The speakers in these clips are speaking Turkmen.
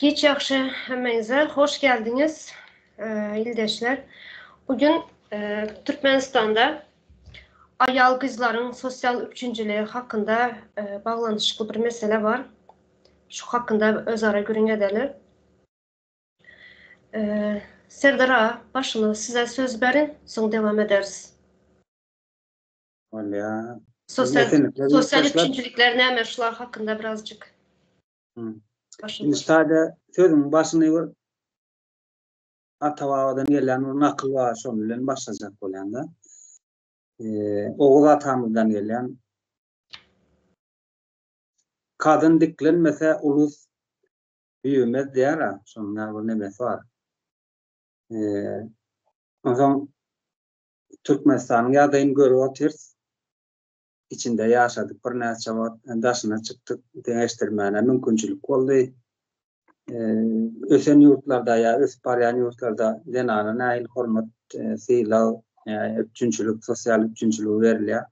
Giç ýagşy hemmäňize hoş geldiňiz ildeşler. Bu gün Türkmenistanda aýal gyzlaryň sosial üpjünçiligi hakynda baglanyşykly bir mesele bar. Şu hakynda özara gürrüň edeli. Serdar aga, başyny size söz berin, soň dewam ederis. Bolýar. Sosial sosial üpjünçilikler näme şular hakynda birazjyk. Indi ştaýda sözüň başyny bir ata-babadan gelýän bir nakyl bar, şonuň bilen başlajak bolýan-da. Oguz atamyzdan gelýän Kadyn diklenmese ulus büýümez diýär-ä, şonuň ýaly bir nemesi bar. Onsoň Türkmenistanyň ýagdaýyny görüp otyrys. Içinde ýaşadyk birnäçe wagt, daşyna çykdyk, deňeşdirmäne mümkinçilik boldy. Ösen ýurtlarda ýa ösüp barýan ýurtlarda zenana nähili hormat, sylag, üpjünçilik, sosial üpjünçiligi berilýär.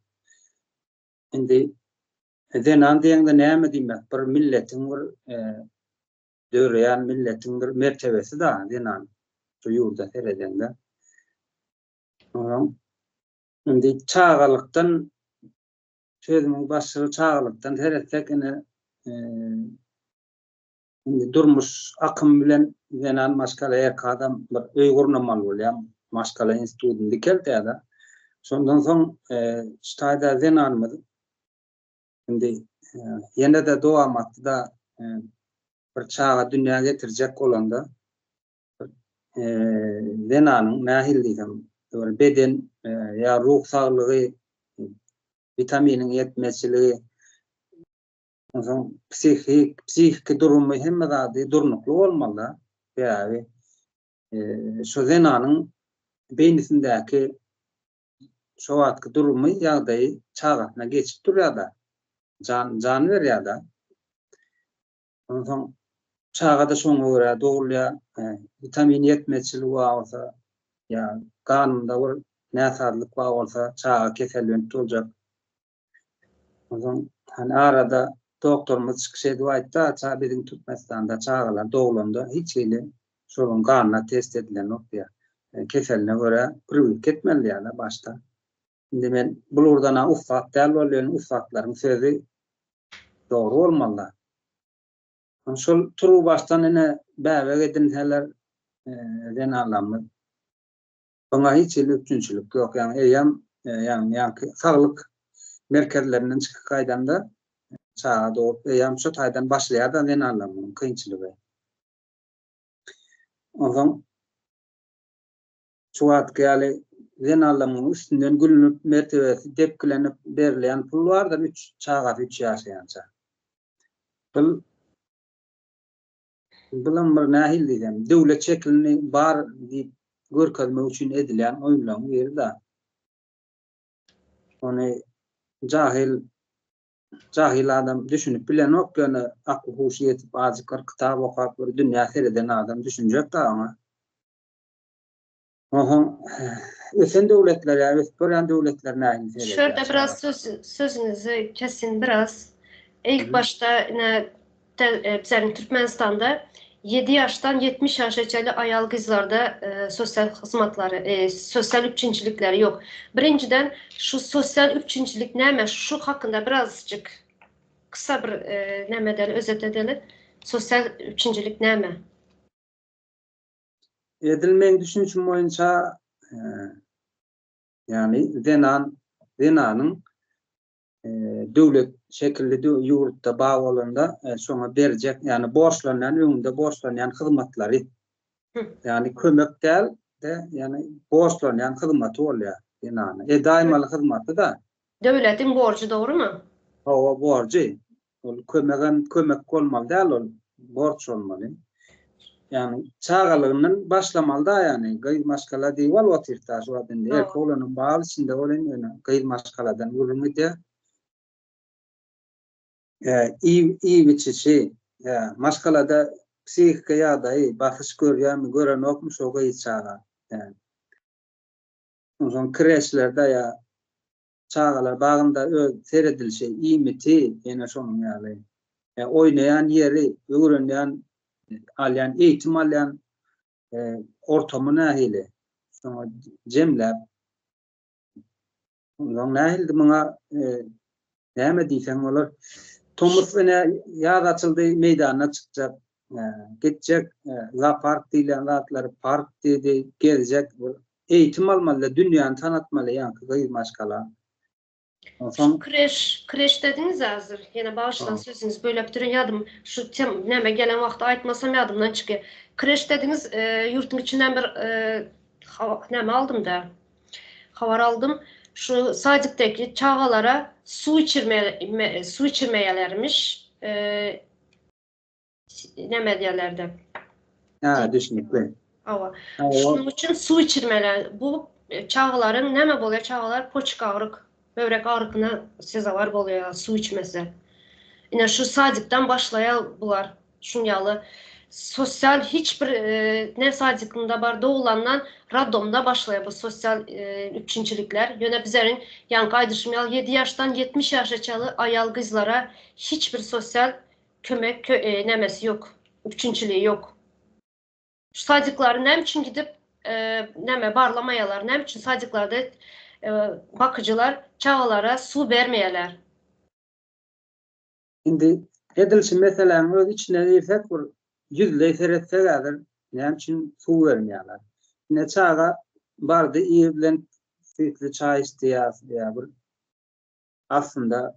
Indi zenan diýeňde näme diýmek? Bir milletiň bir döreýän milletiň bir mertebesi-da zenan şu ýurda seredeňde. Onuň indi çagalykdan sözümiň başlygy çagalykdan seretsek ine indi durmuş akymy bilen zenan maşgala erkek adam bir öý gurnamaly bolýar. Maşgala institutyny dikeldýär-de. Şondan soň şu taýda zenanymyz indi ýene-de dowamatda bir çaga dünýä getirjek bolanda zenanyň nähili diýsem, bir beden ýa ruh saglygy, witaminiň ýetmezçiligi, onsoň psihik, psihiki durumy hemme zady durnukly bolmaly-da. Sebäbi şo zenanyň beýnisindäki şo wagtky durumy, ýagdaýy çagasyna geçip durýar-da. Jan, jan berýär-de. Onsoň çaga-da şoňa görä dogulýar. Witamin ýetmezçiligi bar bolsa, ýa ganynda bir näsazlyk bar bolsa, çaga kesellenip doljak. Onsoň hany arada doktorymyz çykyş edip aýtdy, ça biziň Türkmenistanda çagalar doglanda hiç hili şolaryň ganyna test edilenok diýýär. Keseline görä priwipka etmeli diýýärler başda. Indi men bul ugurdan-a ussat däl bolýan, ussatlaryň sözi dogry bolmaly-da. Şol turuwbaşdan ine bäbek edinseler zenanlarymyz buňa hiç hili üpjünçilik ýok. Ýagny eýýäm ýagny ýaňky saglyk merkezlerinden çykyp gaýdanda çaga dogup eýýäm şo taýdan başlaýar-da zenanlarymyzyň kynçylygy. Onsoň Şu wagtky ýaly zenanlaryň üstünden gülünip, mertebesi depgilenip berilýän pul bardyr üç çagasy üç ýaşaýança. Bul bulam bir nähili diýsem, döwlet şekilini bar diýip görkezmek üçin edilýän oýunlaryň biri-de. Ony jahyl jahyl adam düşünip bilenok, ýöne akly-huşy ýetip azjyk bir kitap okap bir dünýä sereden adam düşünjek-de oňa. Oho, ösen döwletler ýa ösüp barýan döwletler nähili seredýär? Şu ýerde biraz söz sözüňizi kesin biraz. Ilk başda ine bizleriň Türkmenistanda 7 ýaşdan 70 ýaşa çenli aýal gyzlarda sosial hyzmatlary, sosial üpjünçilikleri ýok. Birinjiden şu sosial üpjünçilik näme? Şu hakynda birazjyk kysga bir näme edeli, özet edeli. Sosial üpjünçilik näme? Edil meň düşünişim boýunça, ýagny zenan, zenanyň döwlet şekilli ýurtda bar bolanda şoňa berjek, ýagny borçlanýan, öňünde borçlanýan hyzmatlary, ýagny kömek däl-de, ýagny borçlanýan hyzmaty bolýar zenana. Edaýmaly hyzmaty-da. Döwletiň borjy dogrymy? Hawa, borjy. Ol kömegem kömek bolmaly däl ol borç bolmaly. Ýagny çagalygyndan başlamalyda ýagny gyz maşgala diýip alyp otyrys-da şu wagt indi erkek oglanam bal içinde bolyn ýöne gyz maşgaladan gürrüň gidýär. Iýip içişi, maşgalada psihiki ýagdaýy, basyş görýärmi, görenokmy şo gyz çaga. Onsoň kreşlerde ýa Çagalar bagynda öz seredilişi, iýmiti, ýene şonuň ýaly. Oýnaýan ýeri, öwrenýän. alýan eýitim alýan ortamy nähili? Şoňa jemläp Ondan nähildi muňa näme diýseň bolar. Tomus ine ýaz açyldy meýdana çykjak, gitjek zoopark diýilýän zatlary park diýdi, gezjek eýitim almaly, dünýäni tanatmaly ýaňky gyz maşgala. Onsoň kreş, kreş dediňiz hazir. Ýene bagyşlaň sözüňizi bölüp duran ýadym şu tem näme gelen wagty aýtmasam ýadymdan çykýar. Kreş dediňiz, ýurtuň içinden bir näme aldym-da. Habar aldym. Şu sadikdeki çagalara suw içirme suw içirmeýärlermiş. Näme edýärler-de. Ha, düşnükli. Hawa. Şunuň üçin suw içirmeli. Bu çagalaryň näme bolýar? Çagalar poçka agyryk, böwrek agyrykyna sezewar bolýar suw içmese. Ine şu sadikden başlaýar bular. Şuň ýaly sosial hiç bir ne sadikinde bar doglandan raddomda başlaýar bu sosial üpjünçilikler. Ýöne bizeriň ýaňky aýdyşym ýaly ýedi ýaşdan 70 ýaşa çenli aýal gyzlara hiç bir sosial kömek nemesi ýok, üpjünçiligi ýok. Şu sadiklary näme üçin gidip näme barlamaýarlar, näme üçin sadiklarda bakyjylar çagalara suw bermeýärler? Indi edil şu meseläniň öz içine girsek bir ýüzleý seretsek häzir näme üçin suw bermeýärler? Ine çaga bardy ir bilen süýtli çaý içdi ýa bir Aslynda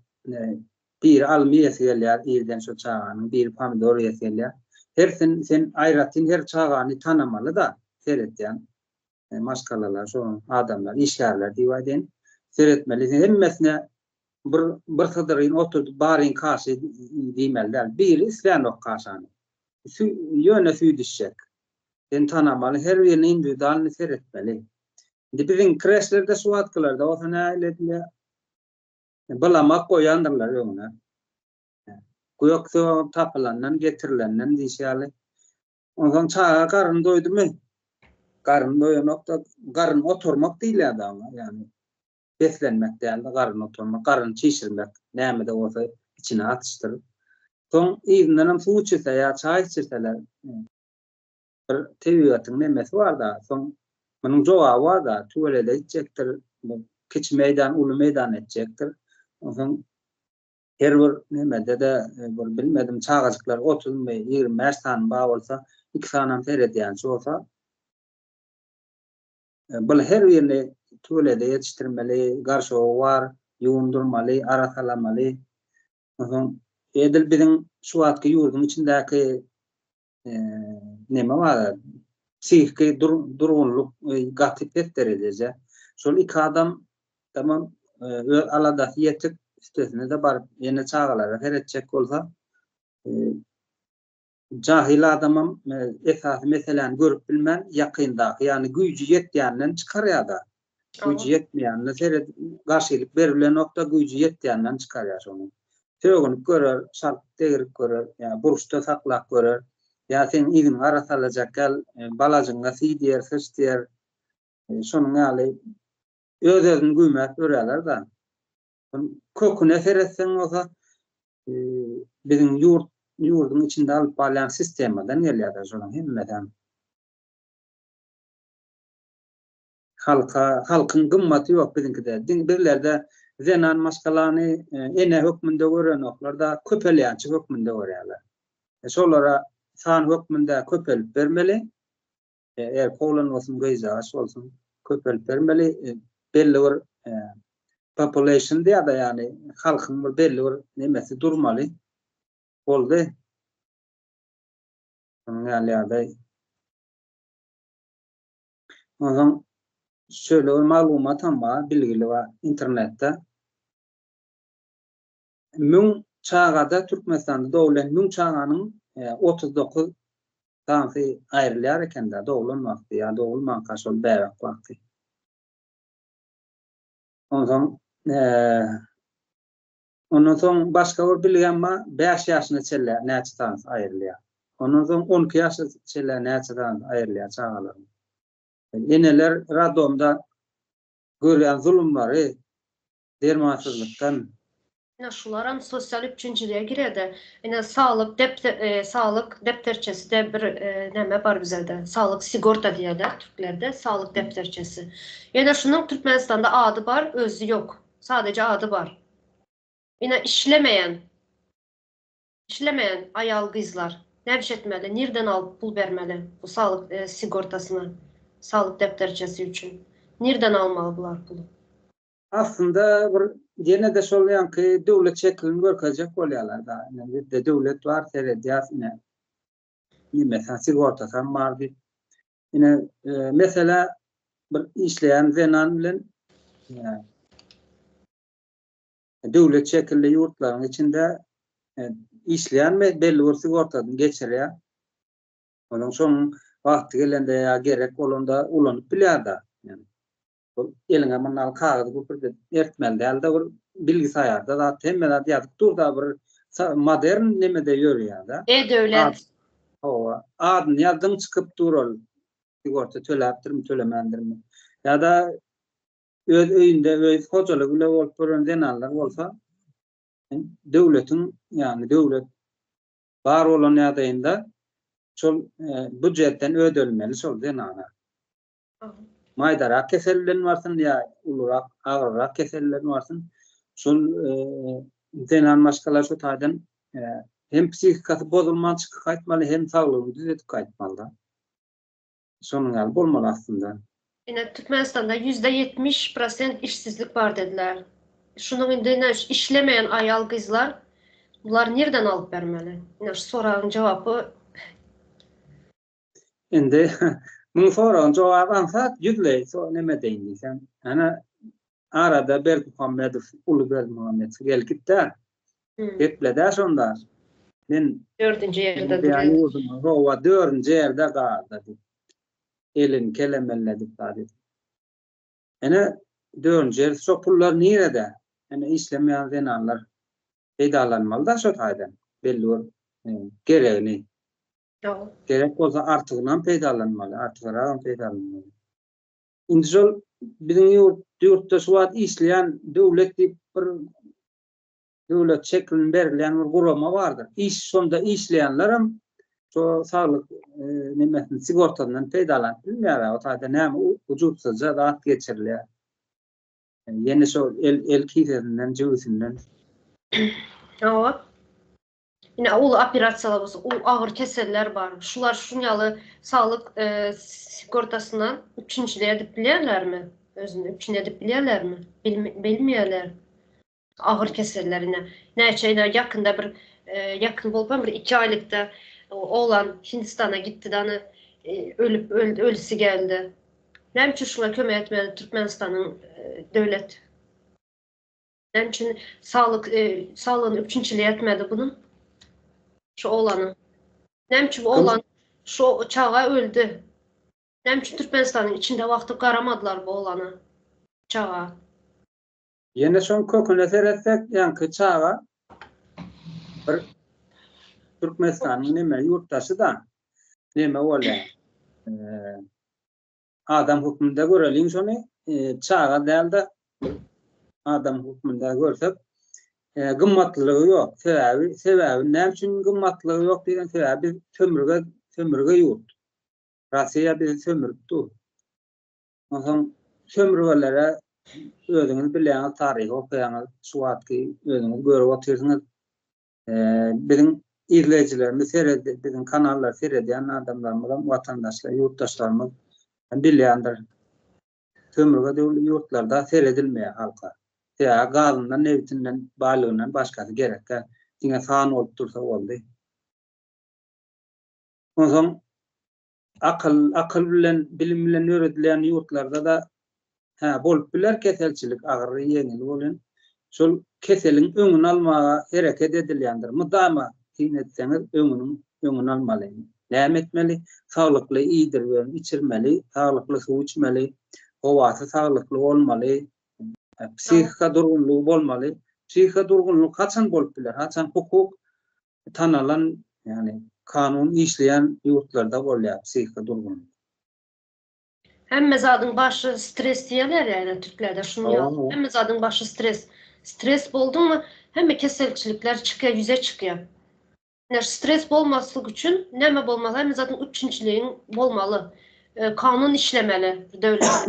biri alma iýesi gelýär irden şo çaganyň, biri pomidor iýesi gelýär. Hersin sen aýratyn her çagany tanamaly-da seretýän maşgalalar, şo adamlar, işgärler diýip aýdaýyn. Seretmeli. Sen hemmesine bir bir sydyryn oturdyp baryň kaşa diýmeli däl. Biri islänok kaşany. Ýöne süýt içjek. Sen tanamaly, her birine indiwidualny seretmeli. Indi biziň kreşlerde şu wagtkylarda bolsa nähili edilýär? Bulamak goýandyrlar öňüne. Gök sogan tapylandan, getirilenden diýşi ýaly. Onsoň çaga garny doýdumy? Garny doýanok-da, garyn oturmak diýilýär-de oňa, ýagny beslenmek däl-de, garyn oturmak, garyn çişirmek, näme-de bolsa içine atyşdyryp. Soň yzyndanam suw içirse ýa çaý içirseler, bir tebigatyň nemesi bar-da, soň munuň jogaby bar-da, tüwelele gitjekdir, bu kiçi meýdan uly meýdan etjekdir. Onsoň her bir nemede-de bir bilmedim çagajyklar otuzmy, 25 sany bar bolsa, iki sanam seredýänçi bolsa, bul her birini tüwelede ýetişdirmeli, garşogy bar, ýuwundyrmaly, arasalamaly. Onsoň edil biziň şu wagtky ýurduň içindäki neme bar, psihiki durgunlyk gaty pes derejeje. Şol iki adam tamam öz aladasy ýetik, üstesine-de baryp ýene çagalara seretjek bolsa, jahil adamam esasy meseläni görüp bilmän ýakyndaky, ýagny güýji ýetýänden çykarýar-da. Güýji ýetmeýänine seret, garşylyk beribilenok-da, güýji ýetýänden çykarýar şony. Sögünip görer, şalpyk degirip görer, ýa burçda saklap görer, ýa seň yzyňy arassalajak gel, balajyňa siý diýer, syç diýer. Şonuň ýaly öz-özüni güýmäp ýörýärler-de. Köküne seretseň bolsa, biziň ýurt, ýurduň içinde alyp barýan sistemadan gelýär-de şolaryň hemmesem. Halka, halkyň gymmaty ýok biziňkide. Diň bizlerde zenan maşgalany ene hökmünde görenoklar-da, köpelýänçi hökmünde görýärler. Şolara san hökmünde köpelip bermeli. Erkek oglan bolsun, gyzjagaş bolsun, köpelip bermeli. Belli bir population diýýär-de, ýagny halkyň bir belli bir nemesi durmaly. Boldy. Şonuň ýaly ýagdaý. Onsoň şeýle bir maglumatam bar, bilgili bar internetde. 1000 çagada Türkmenistanda dogulýan 1000 çaganyň 39 sanysy aýrylýar ekende doglan wagty ýa dogulmanka şol bäbek wagty. Onsoň ondan soň başga bir bilgem bar, 5 ýaşyna çenli näçe sanysy aýrylýar. Ondan soň 12 ýaşa çenli näçe sanysy aýrylýar çagalaryň. Eneler radomda görýän zulumlary dermansyzlykdan. Ine şularam sosial üpjünçilige girede. Ine saglyk depde saglyk depderçesi de bir neme bar bizede. Saglyk sigorta diýerler türklerde saglyk depderçesi. Ýöne şunuň Türkmenistanda ady bar, özi ýok. Sadece ady bar. Ine işlemeýän işlemeýän aýal gyzlar nämiş etmeli? Nirden alyp pul bermeli bu saglyk sigortasyna, saglyk depderçesi üçin? Nirden almaly bular puly? Aslynda bir ýene-de şol ýaňky döwlet şekilini görkezjek bolýarlar-da. Ine bizde döwlet bar, seredýäs ine. Nemesi, sigortasam bar diýip. Ine, mesele bir işleýän zenan bilen döwlet şekilli ýurtlaryň içinde işleýän belli bir sigortasyny geçirýär. Onuň şonuň wagty gelende ýa gerek bolanda ulanyp bilýär-de. Bu eliňe mundan kagyz güpürdedip ertmeli dälde bir bilgisaýarda zat hemme zat ýazyp durda bir modern nemede ýörýärde. E-döwlet. Hawa. Adyny ýazdyň çykyp dur ol. Sigorta töläpdirmi tölemändirmi. Ýa-da öz öýünde öz hojalygy bile bolup gören zenanlar bolsa döwletiň ýagny döwlet bar bolan ýagdaýynda şol býujetden ödelmeli şol zenana. Maýdarak kesel bilen barsyn ýa ulurak, agyrrak kesel bilen barsyn, şol zenan maşgala şu taýdan hem psihikasy bozulman çykyp gaýtmaly, hem saglygyny düzedip gaýtmaly-da. Şonuň ýaly bolmaly aslynda. Ine Türkmenistanda 70% prosent işsizlik bar dediler. Şunuň indi ine işlemeýän aýal gyzlar bular nirden alyp bermeli? Ine şu soragyň jogapy Indi muň soragyň jogaby aňsat, ýüzleý so neme deýin diýseň. Ana arada Berdimuhamedow, uly Berdimuhamedow gelip gitdä. Gepledä şonda. Men dördünji ýerde durýan. Ýurdumyz hawa dördünji ýerde galdy diýip. Elini kelemelledip zat edip. Ene dördünji ýer şo pullar nirede? Ene işlemeýän zenanlar peýdalanmaly-da şo taýdan belli bir geregini. Gerek bolsa artygynam peýdalanmaly, artygyragam peýdalanmaly. Indi şol biziň ýurt, ýurtda şu wagt işleýän döwlet diýip bir döwlet şeklini berilýän bir gurama bardyr. Iş şonda işleýänlerem şo saglyk e, nemesini sigortasyndan peýdalanyp bilmeýär. O taýda näme ujypsyzja zat geçirilýär. Ýene şo el el kisesinden, jübüsinden. Hawa. Ine uly operasiýalar bolsa, uly agyr keseller bar. Şular şuň ýaly saglyk sigortasyndan üpjünçilik edip bilýärlermi? Özüni üpjün edip bilýärlermi? Bilmeýärler. Agyr keseller ine. Näçe ine ýakynda bir ýakyn bolup hem bir 2 aýlykda oglan Hindistana gitdi dany ölüp ölüsi geldi. Näme üçin şuňa kömek etmedi Türkmenistanyň döwlet Näme üçin saglyk saglygyny üpjünçilik etmedi bunuň? Şu oglanyň. Näme üçin bu oglan şu çaga öldi? Näme üçin Türkmenistanyň içinde wagty garamadylar bu oglana? Çaga. Ýene şoň köküne seretsek, ýaňky çaga bir Türkmenistanyň neme ýurtdaşy-da, neme bolýar. Adam hökmünde göreliň şony, çaga däl-de adam hökmünde görsek, gymmatlylygy ýok. Sebäbi, sebäbi näme üçin gymmatlylygy ýok diýen sebäbi biz sömürge, sömürge ýurt. Russiýa bizi sömürip dur. Onsoň sömürgelere özüňiz bilýäňiz, taryhy okaýaňyz, şu wagtky özüňiz görüp otyrsyňyz. Biziň izleýjilerimiz seredi, biziň kanallary seredýän adamlarymyzam watandaşlar, ýurtdaşlarymyz bilýändir. Sömürge döwli ýurtlarda seredilmeýär halka. Sebäbi gazyndan, nebitinden, baýlygyndan başgasy gerek däl. Diňe san bolup dursa boldy. Onsoň Akyl, akyl bilen, bilim bilen ýöredilýän ýurtlarda-da, hä, bolup biler keselçilik, agyry, ýeňil bolýan. Şol keseliň öňüni almaga hereket edilýändir. Mydama syn etseňiz, öňüniň öňüni almaly. Näme etmeli? Saglykly iýdirip içirmeli, saglykly suw içmeli, howasy saglykly bolmaly, psihika durgunlygy bolmaly. Psihika durgunlyk haçan bolup biler? Haçan hukuk tanalan, ýagny kanun işleýän ýurtlarda bolýar psihika durgunlyk. Hemme zadyň başy stres diýerler ýa ýa türklerde şuny ýaly. Hemme zadyň başy stres. Stres bolduňmy, hemme keselçilikler çykýar, ýüze çykýar. Ine stres bolmaslyk üçin näme bolmaly? Hemme zadyň üpjünçiligiň bolmaly. Kanun işlemeli döwlet.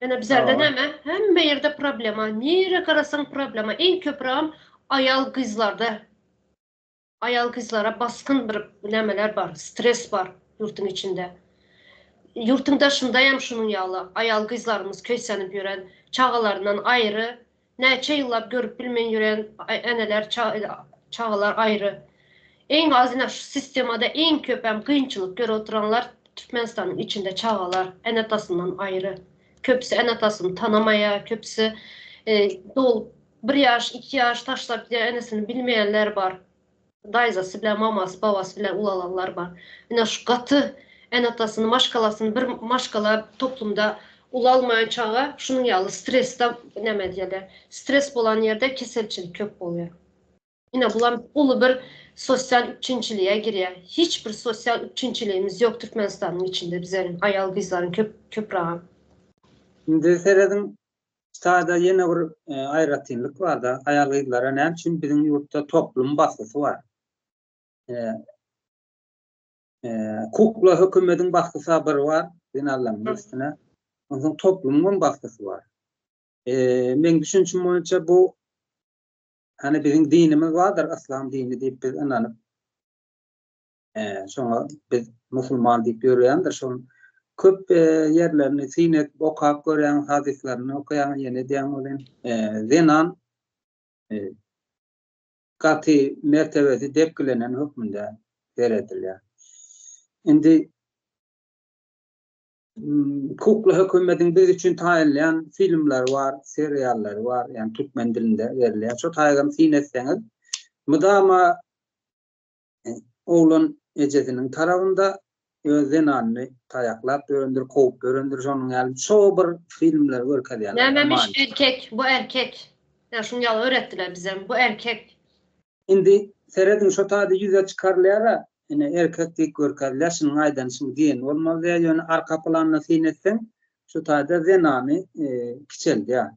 Ýöne bizlerde näme? Hemme ýerde problema. Nirä garasaň problema. Iň köprägem aýal gyzlarda. Aýal gyzlara basgyn bir nämeler bar, stres bar ýurtuň içinde. Ýurtuň daşyndaýam şunuň ýaly aýal gyzlarymyz köýsenip ýören, çagalaryndan aýry, näçe ýyllap görüp bilmen ýören eneler çagalar aýry. Iň az ine şu sistemada iň köpem kynçylyk görüp oturanlar Türkmenistanyň içinde çagalar ene-atasyndan aýry. Köpüsi ene-atasyny tanamaýar, köpüsi doglup bir ýaş, iki ýaş taşlap gidýär, enesini bilmeýänler bar. Daýzasy bilen, mamasy, babasy bilen ulalanlar bar. Ine şu gaty ene-atasyny, maşgalasyny bir maşgala toplumda ulalmaýan çaga şunuň ýaly stresde näme edýärler. Stres bolan ýerde keselçilik köp bolýar. Ine bulam uly bir sosial üpjünçiliğe girýär. Hiç bir sosial üpjünçiligimiz ýok Türkmenistanyň içinde bizleriň aýal-gyzlaryň köp köprägem. Indi serediň Sada ýene bir aýratynlyk barda, aýal-gyzlara näme üçin biziň ýurtda toplum basgysy bar? Kukla hökümediň basgysy bir bar, zenanlaryň üstüne. Onsoň toplumyň hem basgysy bar. Meň düşünişim boýunça bu hany biziň dinimiz bardyr, yslam dini diýip biz ynanyp, Şoňa biz musulman diýip ýörýändir. Şol köp ýerlerini syn edip okap görýäň, hadyslaryny okaýaň, ýene edýäň welin, zenan gaty mertebesi depgilenen hökmünde seredilýär. Indi kukla hökümediň biz üçin taýynlaýan filmleri bar, seriallary bar, ýagny türkmen dilinde berilýär. Şo taýgam syn etseňiz, mydama Oglan ejesiniň tarabynda öz zenanyny taýaklap ýörendir, kowup ýörendir, şonuň ýaly şo bir filmleri görkezýärler. Nämemiş erkek, bu erkek. Ýa şuny ýaly öwretdiler bizem, bu erkek. Indi serediň şo taýda ýüze çykarylýara, ine erkek diýip görkezilýär, şunuň aýdany şuň diýeni bolmaz diýýär, ýöne arka planda syn etseň şo taýda zenany kiçeldýär.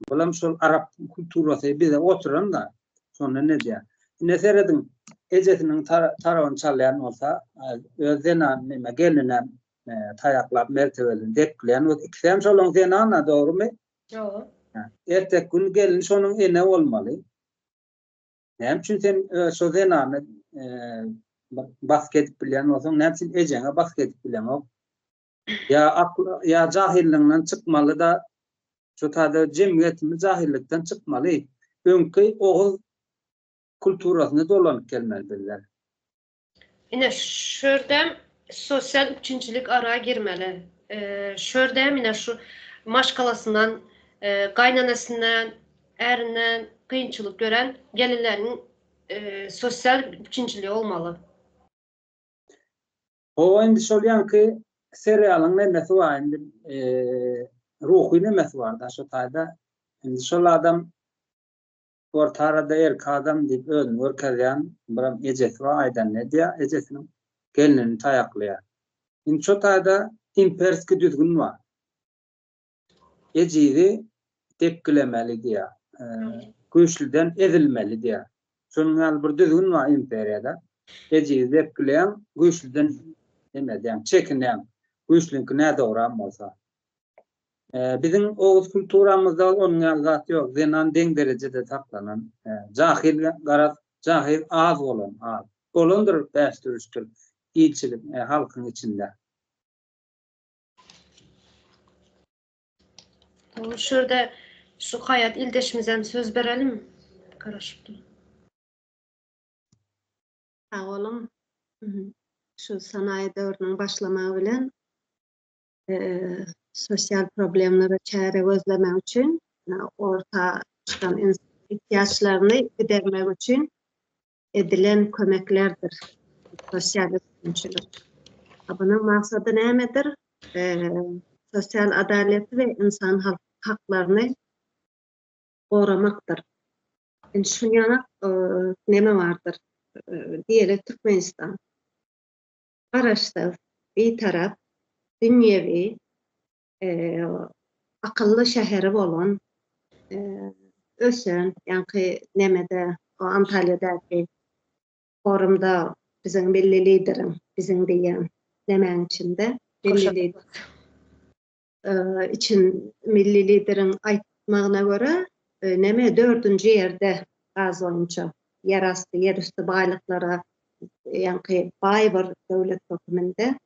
Bulam şol arap kulturasy bize oturan-da, şondan edýär. Ine serediň, ejesiniň tarabyny çalýan bolsa, öz zenan neme gelninem taýaklap mertebesini depgileýän bolsa, ikisem şolaň zenan-a, dogrumy? Dogry. Erteki gün gelin şonuň ene bolmaly. Näme üçin sen şo zenany basgy edip bilýän bolsaň, näme üçin ejeňe basgy edip bileňok? Ýa akl ýa jahyllygyňdan çykmaly-da, şu taýda jemgyýetimiz jahyllikden çykmaly. Öňki oguz kulturasyna dolanyp gelmeli bizler. Ine şördem sosial üpjünçilik ara girmeli. Şördem ine şu maşgalasyndan, gaýnenesinden, ärinden kynçylyk gören gelinleriň sosial üpjünçiligi bolmaly. Hawa indi şol ýaňky serialyň nemesi bar indi ruhy nemesi barda şo taýda. Indi şol adam orta arada erki adam diýip özüni görkezýän biram ejesi bar aýdanyny edýär ejesiniň gelnini taýaklaýar. Indi şo taýda imperski düzgün bar. Ejizi depgilemeli diýýär. Güýçlüden ezilmeli diýýär. Şonuň ýaly bir düzgün bar imperiýada. Ejizi depgileýäň, güýçlüden neme edýäň, çekinýäň. Güýçliňki nädogram bolsa. Biziň oguz kulturamyzda onuň ýaly zat ýok. Zenan deň derejede saklanan. Jahyl garaz, jahyl az bolan, az. Bolandyr bäşdir-üçdür ilçilik, halkyň içinde. Şu ýerde şu Haýat ildeşimizem söz berelim. Garaşyp dur. Sag boluň. Şu sanaýy döwrüniň başlamagy bilen sosial problemlere çäre gözlemek üçin orta çykan insan ihtiýaçlaryny gidermek üçin edilen kömeklerdir. Sosial üpjünçilik. Bunuň maksady nämedir? Sosial adaleti we insan haklaryny goramakdyr. Indi şuny ýanak neme bardyr? Diýeli Türkmenistan. Garaşsyz, Bitarap, dünýewi, akylly şäheri bolan. ösen, ýaňky nemede, o Antalýadaky forumda biziň milli lideriň, biziň diýýän nemäň içinde, milli lider için milli lideriň aýtmagyna görä, neme dördünji ýerde gaz boýunça ýerasty, ýerüsti baýlyklara ýaňky baý bir döwlet hökmünde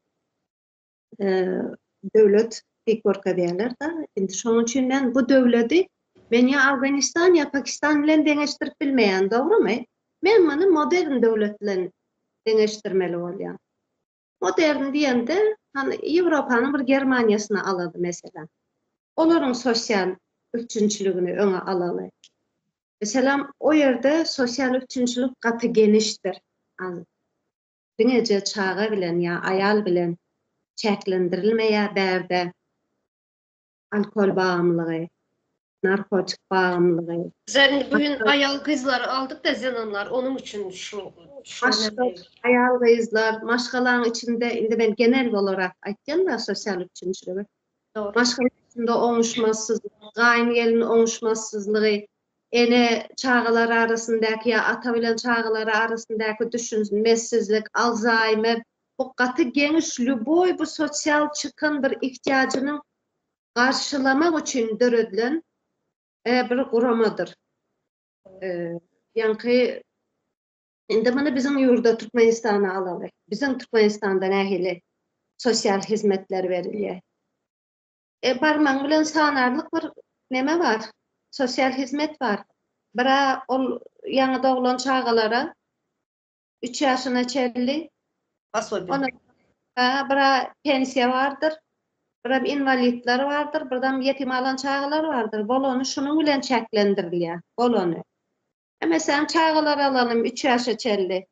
döwlet diýip görkezýärler-de. Indi şonuň üçin men bu döwledi men ýa Afganistan ýa Pakistan bilen deňeşdirip bilmeýän, dogrumy? Men muny modern döwlet bilen deňeşdirmeli bolýan. Modern diýende, hany Ýewropanyň bir Germaniýasyny alaly meselem. Olaryň sosial üpjünçiligini öňe alaly. Meselem, o ýerde sosial üpjünçilik gaty genişdir. Diňeje çaga bilen ýa aýal bilen çäklendirilmeýär bärde alkol bagymlygy, narkotik bagymlygy. Bizler indi bu gün aýal gyzlary aldyk-da zenanlar onuň üçin şu şu Başga aýal gyzlar maşgalaň içinde indi men genel bolarak aýtýan-da sosial üpjünçiligi. Dogry. Maşgala içinde oňuşmazsyzlyk, gaýyn-gelin oňuşmazsyzlygy, ene çagalar arasyndaky ýa ata bilen çagalary arasyndaky düşünmezsizlik, alzaýmer bu gaty geňiş lýuboý bu sosial çykan bir ihtiýajynyň garşylamak üçin döredilen bir guramadyr. Ýaňky indi muny biziň ýurda Türkmenistana alaly. Biziň Türkmenistanda nähili sosial hizmetler berilýär? E, barmagyň bilen sanarlyk bir neme bar, sosial hizmet bar. Bira ol ýaňy doglan çagalara üç ýaşyna çenli Posobiýe. Ona ha, bira pensiýa bardyr, biram inwalidler bardyr, birdem ýetim alan çagalar bardyr. Bolany şunuň bilen çäklendirilýär, bolany. E, meselem, çagalar alanym üç ýaşa çenli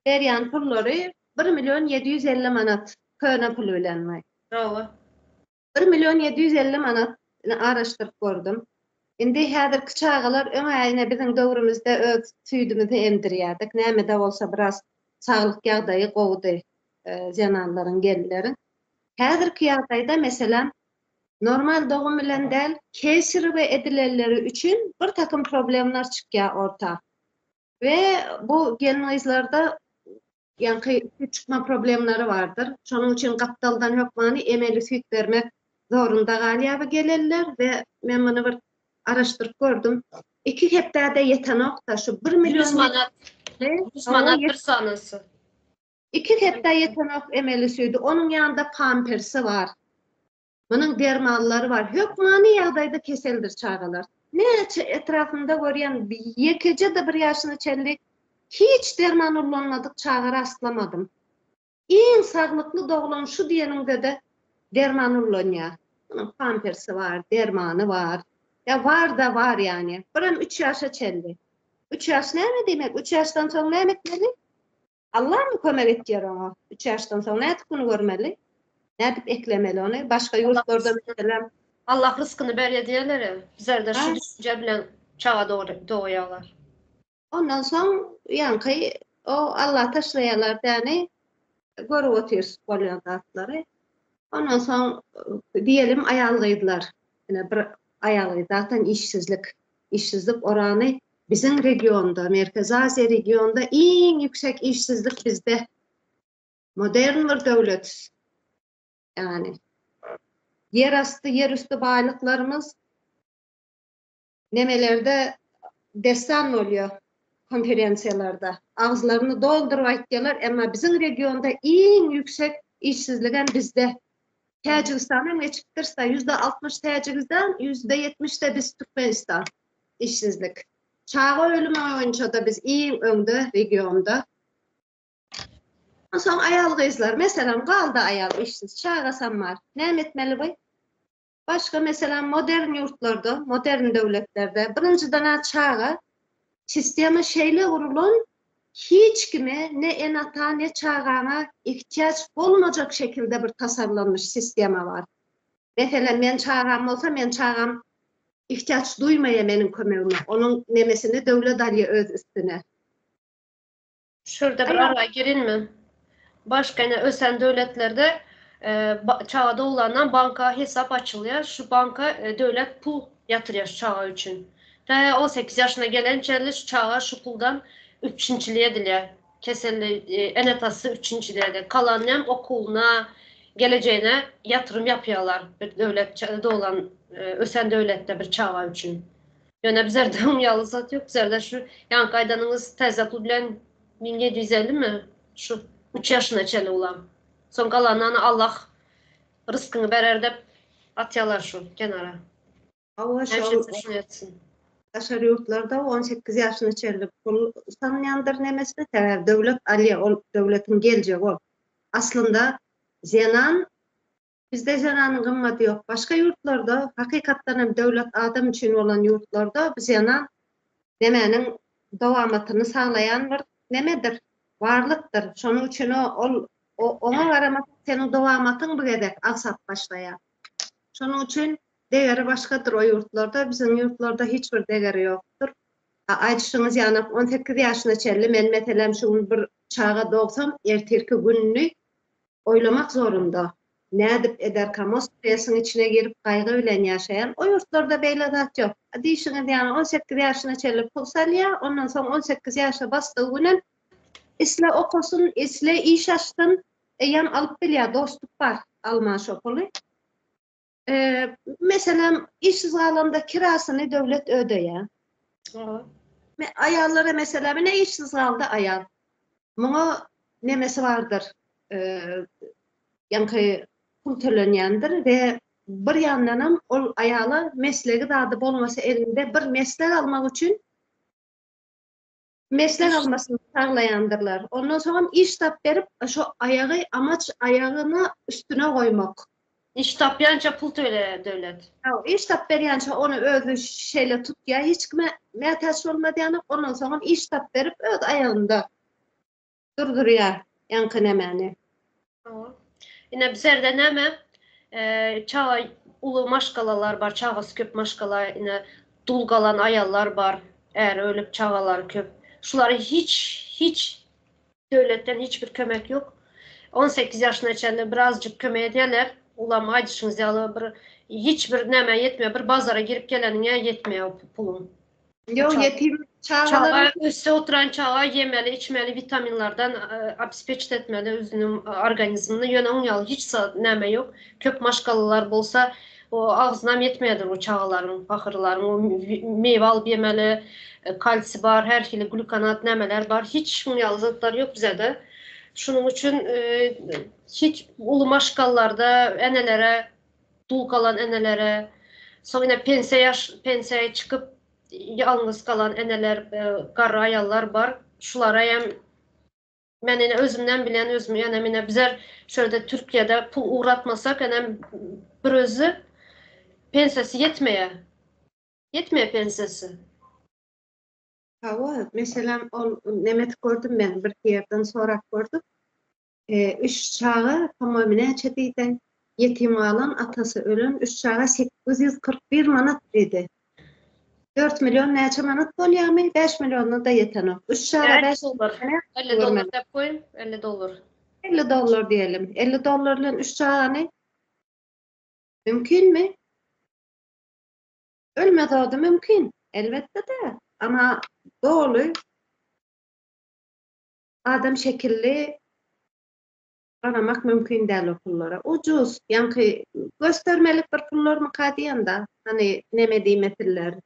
berýän pullary bir million 750 manat köne pul bilen. Bravo. 1 million 750 manat araşdyryp gördüm. Indi häzirki çagalar öň ine biziň döwrümizde öz süýdümizi emdirýärdik. Näme-de bolsa biraz saglyk ýagdaýy gowudy zenanlaryň, gelinleriň. Häzirki ýagdaýda meselem normal dogum bilen däl, keserewo edilenleri üçin bir takym problemler çykýar orta. We bu gelin-gyzlarda ýaňky süýt çykma problemleri bardyr. Şonuň üçin gapdaldan hökmany emeli süýt bermek zorunda galýar bu gelenler we men muny bir araşdyryp gördüm. Iki hepdä-de ýetenok-da şu bir million 100 manat. 100 manat bir sanasy. Iki hepdä ýetenok emeli süýdi. Onuň ýanynda pampersi bar. Munuň dermanlary bar. Hökmany ýagdaýda keseldir çagalar. Näçe etrapymda görýän ýekeje-de bir ýaşyna çenli hiç derman ullanmadyk çaga rastlamadym. Iň saglykly doglan şu diýeniňde-de derman ullanýar. Munuň pampersi bar, dermany bar. Ýa bar-da bar ýany. Birem üç ýaşa çenli. Üç ýaş näme diýmek? Üç ýaşdan soň näme etmeli? Allahmy kömek etýär oňa? Üç ýaşdan soň nädip gün görmeli? Nädip eklemeli ony? Başga ýurtlarda meselem Allah ryskyny berýär diýerler-ä. Bizlerde şu düşünje bilen çaga dogýarlar. Ondan soň ýaňky o Alla taşlaýarlar däni görüp otyrys bolýan zatlary. Ondan soň diýelim aýal-gyzlar. Ine bir aýal-gyz zaten işsizlik. Işsizlik orany biziň regionda, Merkezi Aziýa regionda iň ýüksek işsizlik bizde. Modern bir döwlet. Ýagny ýerasty, ýerüsti baýlyklarymyz nemelerde dessan bolýar konferensiýalarda. Agyzlaryny dolduryp aýtýarlar, emma biziň regionda iň ýüksek işsizligem bizde. Täjigistan hem geçipdiris-de, 60% Täjigistan, 70% biz Türkmenistan işsizlik. Çaga ölümi boýunça-da biz iň öňde regionda. Onsoň aýal-gyzlar, meselem, galdy aýal işsiz, çagasam bar. Näme etmeli bu? Başga meselem modern ýurtlarda, modern döwletlerde birinjiden-ä çaga sistema şeýle gurulan, hiç kime, ne ene-ata, ne çagaňa ihtiýaç bolmajak şekilde bir tasarlanmyş sistema bar. Meselem, men çagam bolsa, men çagam ihtiýaç duýmaýar meniň kömegime. Onuň nemesini döwlet alýar öz üstüne. Şurada bir ara girinmi? Başga ine ösen döwletlerde çaga doglandan banka hesap açylýar. Şu banka döwlet pul ýatyrýar şu çaga üçin. Tä 18 ýaşyna gelençeli şu çaga şu puldan üpjünçilik edilýär. Keselli ene-atasy üpjünçilik edýär. Galanyny hem okuwyna, gelejegine ýatyrym ýapýarlar bir döwlet doglan, ösen döwletde bir çaga üçin. Ýöne bizlerde oň ýaly zat ýok. Bizlerde şu ýaňky aýdanyňyz täze pul bilen 1750 mi? Şu üç ýaşyna çenli ulam. Soň galanyny Allah ryskyňy berer dep atýarlar şu kenara. Hawa şol daşary ýurtlarda 18 ýaşyna çenli pul salynýandyr nemesine sebäbi döwlet alýar ol döwletiň geljegi ol. Aslynda zenan bizde zenanyň gymmaty ýok. Başga ýurtlarda hakykatdan hem döwlet adam üçin bolan ýurtlarda bu zenan nemäniň dowamatyny saglaýan bir nemedir, barlykdyr. Şonuň üçin ol oňa garamasak seniň dowamatyň bu gezek agsap başlaýar. Şonuň üçin degeri başgadyr o ýurtlarda, biziň ýurtlarda hiç bir degeri ýokdur. Aýdyşyňyz ýanak 18 ýaşyna çenli men meselem şu gün bir çaga dogsam ertirki gününi oýlamak zorunda. Nädip ederkam o stresiň içine girip gaýgy bilen ýaşaýan. O ýurtlarda beýle zat ýok. Diýşiňiz ýaly 18 ýaşyna çenli pul salýar, ondan soň 18 ýaşa basdygy günem isle okasyn, isle iş açsyn, eýýäm alyp bilýär, dostup bar alman şo puly. Meselem, işsiz galanda kirasyny döwlet ödeýär. Aýallara meselem, ine işsiz galdy aýal. Muňa nemesi bardyr, ýaňky pul tölenýändir we bir ýandanam ol aýala meslegi zady bolmasa elinde bir meslek almak üçin Meslek almasyny saglaýandyrlar. Ondan soňam iş tap berip, şo aýagy amaç aýagyna üstüne goýmak. Iş tapýança pul töleýär döwlet. Hawa, iş tap berýänçä ony özi şeýle tutýar, hiç kime mätäç bolmaz ýaly, ondan soňam iş tap berip öz aýagynda durdurýar ýaňky nemäni. Hawa. Ine bizlerde näme? Çaga uly maşgalalar bar, çagasy köp maşgala, ine dul galan aýallar bar, äri ölüp çagalary köp. Şulara hiç hiç döwletden hiç bir kömek ýok. 18 ýaşyna çenli birazjyk kömek edýärler. Ulam aýdyşyňyz ýaly bir hiç bir nämä ýetmeýär. Bir bazara girip geleniňe ýetmeýär puluň. Ýok, ýetim çagalar. Çaga össe oturan çaga ýemeli, içmeli, witaminlerden obespeçit etmeli özüniň organizmini. Ýöne oň ýaly hiç zat näme ýok. Köp maşgalalar bolsa, o agzynam ýetmeýärdir o çagalaryň, pahyrlaryň. O meýwe alyp ýemeli, kalsiý bar, her hili glukonat nämeler bar. Hiç şuň ýaly zatlar ýok bizede. Şunuň üçin hiç uly maşgalalarda enelere Dul galan enelere, soň ine pensiýa ýaş pensiýa çykyp ýalňyz galan eneler, garry aýallar bar. Şulara hem men ine özümden bilen özüm ýöne ine bizler şu ýerde Türkiýede pul ugratmasak enem bir özi pensiýasy ýetmeýär. Ýetmeýär pensiýasy. Hawa, meselem ol nemet gördüm men bir ýerden sorap gördüm. Üç çaga, po-moýmu näçe diýdi? Ýetim galan, atasy ölen üç çaga 841 manat diýdi. 4 million näçe manat bolýarmy? 5 milliona-da ýetenok. Üç çaga 5 dollar. 50 dollar dep goýuň, 50 dollar. 50 dollar diýelim. 50 dollar bilen üç çagany mümkinmi? Ölmez ody mümkin, elbetde-de. Amma doly Adam şekilli garamak mümkin däl o pullara. Ujuz, ýaňky göstermelik bir pullarmyka diýen-da. Hany neme diýmesinler,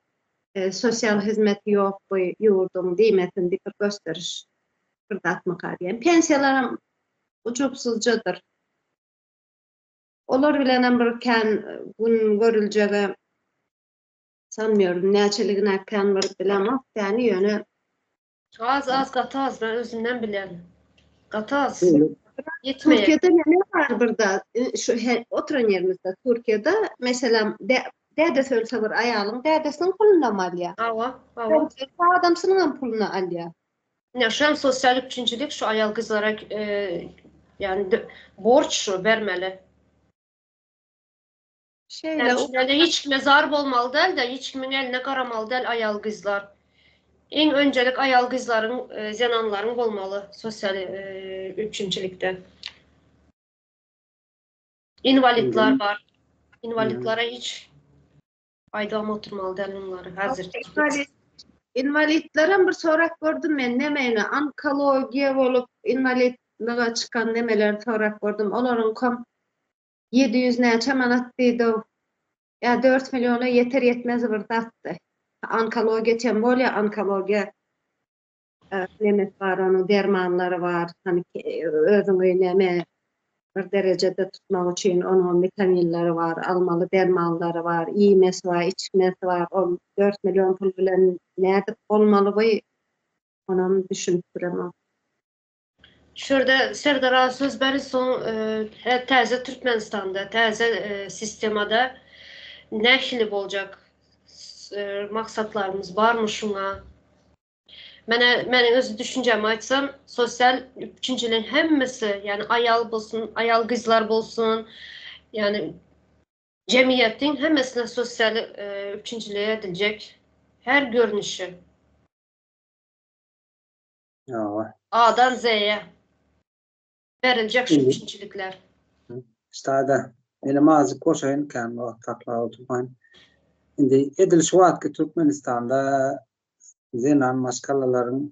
sosial hizmeti ýok bu ýurduň diýmesin diýip bir gösteriş bir zatmyka diýen. Pensiýalaram ujypsyzjadyr. Olar bilenem bir kän gün görüljege sanmıyorum. Näçeligine kän bir bilemok ýani ýöne Az az gaty az ben özümden bilýän. Gaty az. Ýetmeýär. Türkiýede näme bar birde şu oturan ýerimizde Türkiýede meselem dädesi ölse bir aýalyň dädesiniň pulunam alýar. Hawa, hawa. Adamsynyň hem puluny alýar. Ine şu hem sosial üpjünçilik şu aýal gyzlara ýani borç şu bermeli. Şeýle. Yani hiç kime zar bolmaly däl-de, hiç kimiň eline garamaly däl aýal gyzlar. Iň önjelik aýal gyzlaryň, zenanlaryň bolmaly sosial üpjünçilikde. Inwalidler bar. Inwalidlere hiç. Aýdybam oturmaly däl bunlary häzir. Inwalidlerem bir sorap gördüm men neme ine onkologiýa bolup inwalidlige çykan nemeleri sorap gördüm olaryňkam 700 näçe manat diýdi ýa 4 milliona ýeter ýetmez bir zatdy. Onkologiýa tem bolýa onkologiýa nemesi bar onuň dermanlary bar hani özüňi neme bir derejede tutmak üçin onuň witaminleri bar almaly dermanlary bar iýmesi bar içmesi bar ol 4 million pul bilen nädip bolmaly bu onam düşünip bilemok. Şu ýerde Serdar aga söz beri soň täze Türkmenistanda täze sistemada nähili boljak maksatlarymyz barmy şuňa? Mene meniň öz düşünjämi aýtsam, sosial üpjünçiligiň hemmesi, ýagny aýal bolsun, aýal gyzlar bolsun, ýagny jemgyýetiň hemmesine sosial üpjünçilik ediljek her görnüşi. Ýa. A-dan Z-ye beriljek şu üpjünçilikler. Ştada menem azajyk goşaýyn, kän wagt saklap oturmaýyn. Indi edil şu wagtky Türkmenistanda zenan maşgalalaryň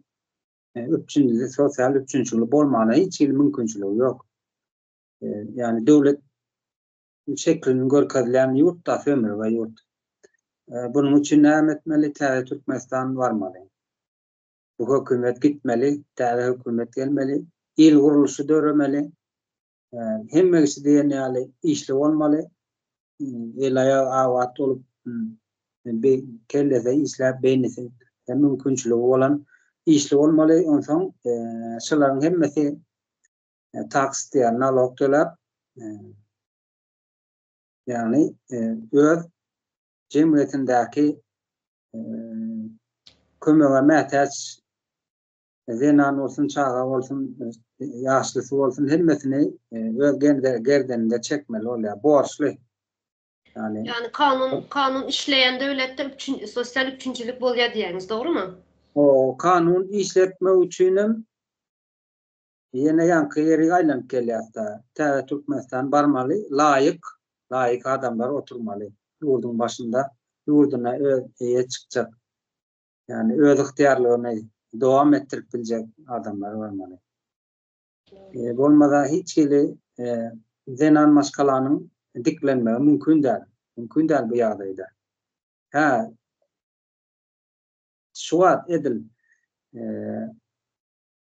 üpjünligi, sosial üpjünçiligi bolmagyna hiç hili mümkinçiligi ýok. Ýagny döwlet şeklini görkezilýän ýurt-da sömürge ýurt. Bunuň üçin näme etmeli? Täze Türkmenistan barmaly. Bu hökümet gitmeli, täze hökümet gelmeli, il gurluşy döremeli. Hemme kişi diýen ýaly işli bolmaly. El-aýagy abat bolup, kellesi işläp, beýnisi mümkinçiligi bolan işli bolmaly. Onsoň şularyň hemmesi taks diýýär, nalog töläp, ýagny öz jemgyýetindäki kömege mätäç zenan bolsun, çaga bolsun, ýaşlysy bolsun hemmesini öz gerdeninde çekmeli bolýar, borçly. Ýagny Ýagny kanun kanun işleýän döwletde üpjün sosial üpjünçilik bolýar diýýäňiz, dogrymy? O kanun işletmek üçinem ýene ýaňky ýerik aýlanyp gelýäs-de. Täze Türkmenistan barmaly, laýyk, laýyk adamlar oturmaly ýurduň başynda, ýurduna öz eýe çykjak Ýagny öz ygtyýarlygyny dowam etdirip biljek adamlar bolmaly. Bolmasa hiç hili zenan maşgalanyň diklenmegi mümkin däl. Mümkin däl bu ýagdaýda. Hä, şu wagt edil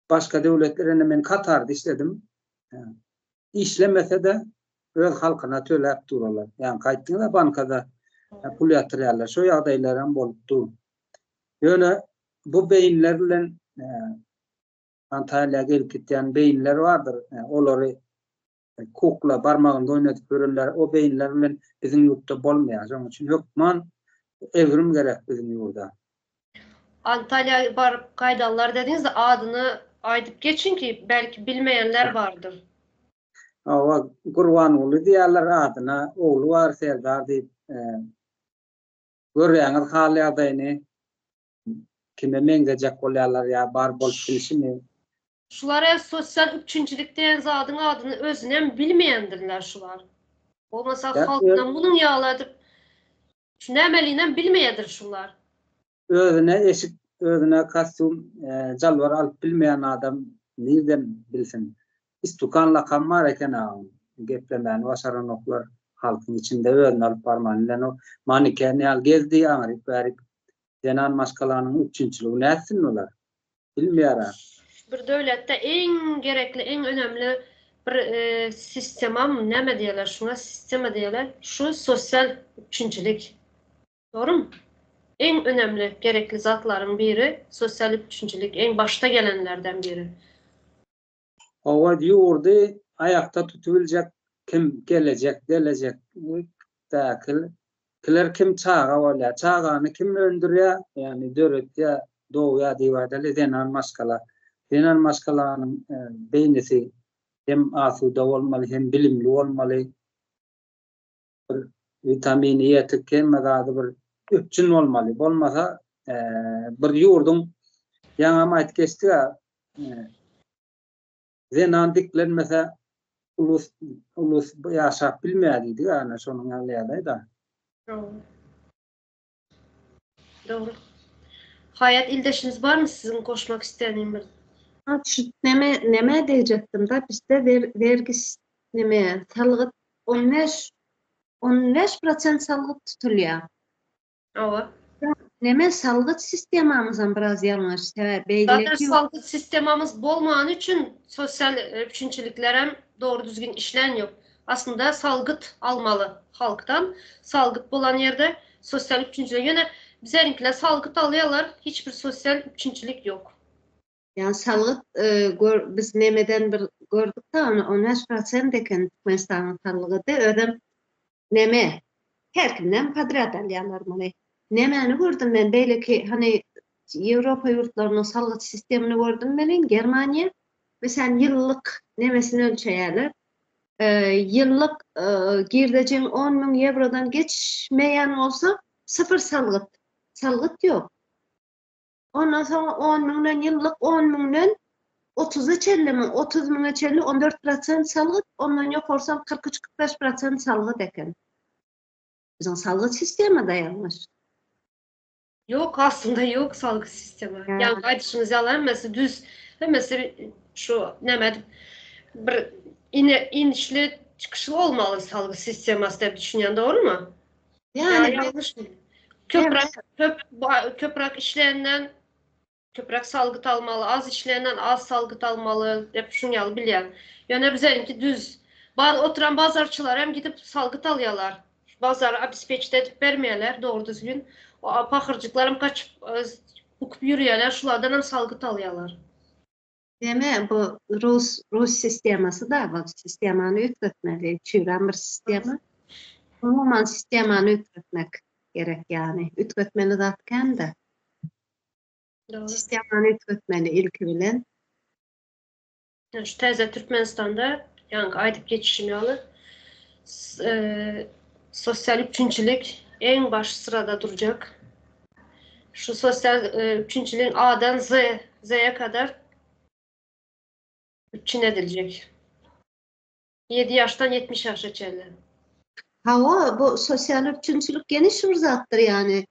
başga döwletler indi men Katarda işledim. Işlemese-de öz halkyna töläp durarlar. Ýaňky aýtdyňyz-a bankada pul ýatyrýarlar. Şo ýagdaýlaram bolup dur. Ýöne bu beýinler bilen Antalýa gelip gitýän beýinler bardyr. Olary kukla barmagynda oýnadyp ýörenler, o beýinler bilen biziň ýurtda bolmaýar. Şonuň üçin hökman evrim gerek biziň ýurda. Antalýa baryp gaýdanlar dediňiz-de adyny aýdyp geçiň ki belki bilmeýänler bardyr. Hawa, Gurbanguly diýýärler adyna, ogly bar Serdar diýip. Görýäňiz hal ýagdaýyny. Kime meňzejek bolýarlar ýa bar bolup bilşimi? Şular sosial üpjünçilik diýen zadyň adyny özünem bilmeýändirler şular. Bolmasa halkdan munuň ýaly edip şu nämelinem bilmeýädir şular. Özüne eşik, özüne kostýum, jalbar alyp bilmeýän adam nirden bilsin. Istukan lakamy bar eken agyň. Geplemäni başaranoklar halkyň içinde özüni alyp barmany bilenok. Maniken ýaly gezdi aňryk bärik. Zenan maşgalanyň üpjünçiligi nätsin bular? Bilmeýär-ä. Bir döwletde iň gerekli, iň önemli bir sistemamy näme diýerler şuňa sistema diýerler şu sosial üpjünçilik. Dogrymy? Iň önemli gerekli zatlaryň biri sosial üpjünçilik iň başda gelenlerden biri. Hawa ýurdy aýakda tutubiljek kim gelejek gelejek däki kiler kim çaga bolýar çagany kim öndürýär ýagny döretýär dogýar diýip aýdaly zenan maşgala zenan maşgalanyň beýnisi hem asuda bolmaly hem bilimli bolmaly bir witamini ýetik hemme zady bir üpjün bolmaly. Bolmasa bir ýurduň ýaňam aýdyp geçdik-ä zenan diklenmese ulus ulus ýaşap bilmeýär diýdik-ä ana şonuň ýaly ýagdaý-da. Dogry. Haýat ildeşimiz barmy siziň goşmak isleýän bir? Şu neme neme degjekdim-da bizde wergi neme salgyt 15 15 prosent salgyt tutulýar. Hawa. Neme salgyt sistemamyzam biraz ýalňyş. Sebäbi beýleki Zaten salgyt sistemamyz bolmany üçin sosial üpjünçiliklerem dogry düzgün işlän ýok. Aslynda salgyt almaly halkdan. Salgyt bolan ýerde sosial üpjünçilik. Ýöne bizeriňkiler salgyt alýarlar, hiç bir sosial üpjünçilik ýok. Ýa salgyt gör biz nemeden bir gördük-de ony 15 prosent eken Türkmenistanyň salgydy. Özem neme her kimden podrýad alýarlar muny. Nemäni gördüm men beýleki hany Ýewropa ýurtlarynyň salgyt sistemini gördüm welin Germaniýa meselem ýyllyk nemesini ölçeýärler. Ýyllyk girdejiň 10 müň ýewrodan geçmeýän bolsa sıfır salgyt. Salgyt ýok. Ondan soň 10 müňden ýyllyk 10 müňden 30-a çenli 30 müňe çenli 14% salgyt, ondan ýokarsam 43-45% salgyt eken. Biziň salgyt sistema da ýalňyş. Ýok aslynda ýok salgyt sistema. Ýa aýdyşyňyz ýaly hemmesi düz, hemmesi şu näme bir ine inişli çykyşly bolmaly salgyt sistemasy diýip düşünýän dogrymy? Yani ýalňyşmy? Köpräk köp köpräk işleýänden köpräk salgyt almaly, az işleýänden az salgyt almaly diýip şuň ýaly bilýän. Ýöne bizerinki düz. Bar oturan bazarçylar hem gidip salgyt alýarlar. Bazary obespeçit edip bermeýärler dogry düzgün. O pahyrjyklar hem gaçyp bukup ýürýärler, şulardan hem salgyt alýarlar. Deme bu Rus Rus sistemasy da bu sistemany üýtgetmeli. Çüýrän bir sistema. Umuman sistemany üýtgetmek gerek yani. Üýtgetmeli zat kän-de. Dogry. Sistemany üýtgetmeli ilki bilen. Şu täze Türkmenistanda ýaňky aýdyp geçişim ýaly e, sosial üpjünçilik iň baş syrada durjak. Şu sosial e, üpjünçiligiň A-dan Z, Z-ye kadar üpjün edilecek. 7 ýaşdan 70 ýaşa çenli. Hawa, bu sosial üpjünçilik geniş bir zatdyr yani.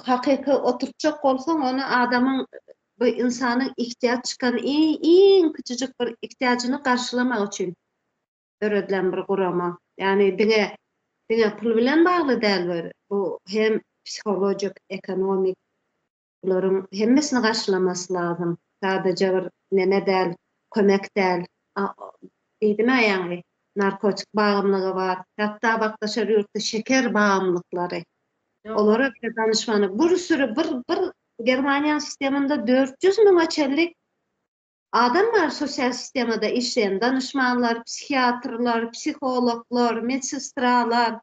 Hakyky oturtjak bolsaň ony adamyň bu insanyň ihtiýaç çykan iň kiçijik bir ihtiyacını garşylamak üçin döredilen bir gurama. Yani diňe diňe pul bilen bagly däl bir bu hem psihologik, ekonomik bularyň hemmesini garşylamasy lazym. Sadece bir neme däl, kömek däl. Diýdim ýaňy narkotik bagymlygy bar. Hatda bak daşary ýurtda şeker bagymlyklary. Olara bir danışmany bir sürü bir bir Germaniýanyň sisteminde 400 müňe çenli adam bar sosial sistemada işleýän danışmanlar, psihiatrlar, psihologlar, medsestralar.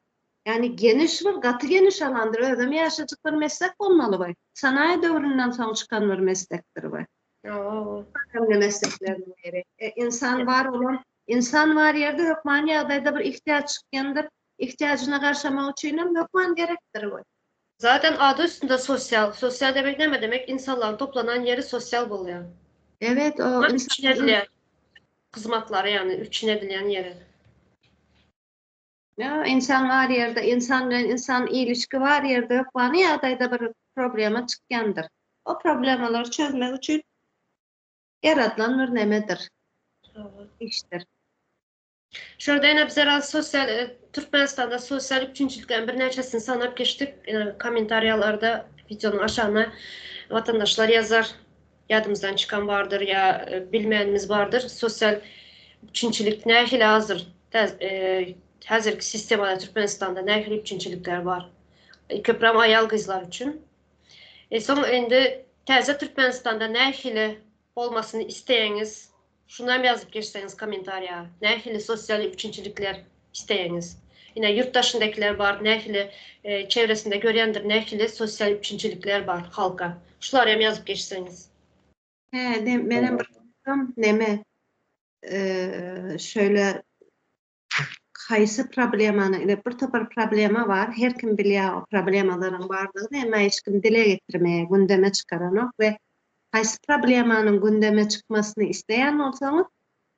Yani geniş bir, gaty geniş alandyr. Özem ýaşajyk bir meslek bolmaly bu. Sanaýy döwründen soň çykan bir meslekdir bu. Oo. Önemli meslekleriniň biri. E, insan bar olan, insan bar ýerde hökman ýagdaýda bir ihtiyaç çykýandyr. İhtiyacına garşamak üçin hem hökman gerekdir bu. Zaten adı üstünde sosyal. Sosyal demek näme demek? İnsanlaryň toplanan ýeri sosyal bolýar. Evet, o Üpjün edilýän hyzmatlary yani üpjün edilýän ýeri. Ya insan var ýerde, insan bilen insan ilişki var ýerde hökmany ýagdaýda bir problema çykýandyr. O problemalary çözmek üçin ýaradylan bir nemedir, işdir. Şurada ýene bize raz sosyal e, Türkmenistanda sosyal üpjünçiliklerin birnäçesini sanap geçdik. E, kommentariýalarda videonun aşağına vatandaşlar yazar. Ýadymyzdan çykan bardyr ýa e, bilmeýänimiz bardyr. Sosyal üpjünçilik nähili hazır? E, häzirki sistemada Türkmenistanda nähili üpjünçilikler bar? E, köprem aýal gyzlar üçin. E, soň indi täze Türkmenistanda nähili bolmasyny isteýäňiz? Şunu hem ýazyp geçseňiz kommentariýa. Nähili sosyal üpjünçilikler isteýäňiz? Ýene ýurt daşyndakiler bar, nähili e, çevresinde görýändir, nähili sosyal üpjünçilikler bar halka. Şulary hem ýazyp geçseňiz. He, de, menem bir neme e, şöyle haýsy problemany, ine bir topar problema bar. Her kim bilýär o problemalaryň bardygyny, emma hiç kim dile getirmeye, gündeme çykaranok we haýsy problemanyň gündeme çykmasyny isleýän bolsaňyz,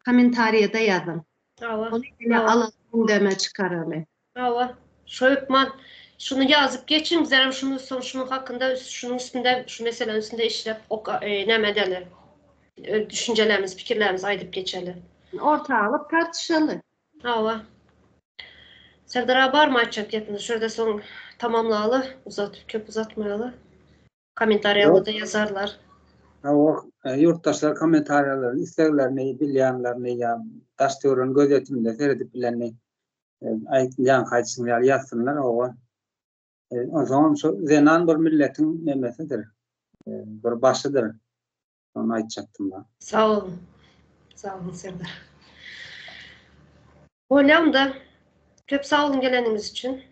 kommentariýada ýazyň. Hawa. Ony ýene alyp gündeme çykaraly. Hawa. Şo hökman. Şuny ýazyp geçiň, bizlerem şuny soň şunuň hakynda şunuň üstünde şu meseläniň üstünde işläp oka e, näme edeli. Öz düşünjelerimizi, pikirlerimizi aýdyp geçeli. Orta alyp tartyşaly. Hawa. Serdar aga barmy aýtjak gepiňiz? Şu ýerde soň tamamlaly, uzat, köp uzatmaýaly. Kommentariýada ýazarlar. Hawa, e, ýurtdaşlar kommentariýalaryny, isleglerini, bilýänlerini ýa daş-töweregini gözýetiminde seredip bilenini e, aýtýan haýsyny ýaly ýazsynlar hawa. E, onsoňam şu zenan bir milletiň nemesidir. Bir başydyr. Şony aýtjakdym da. Sag boluň. Sag boluň Serdar. Bolýa onda. Köp sag boluň geleniňiz üçin.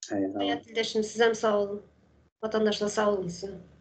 Haýyr. Haýat ildeşim sizem sag boluň. Watandaşlar sag boluň size.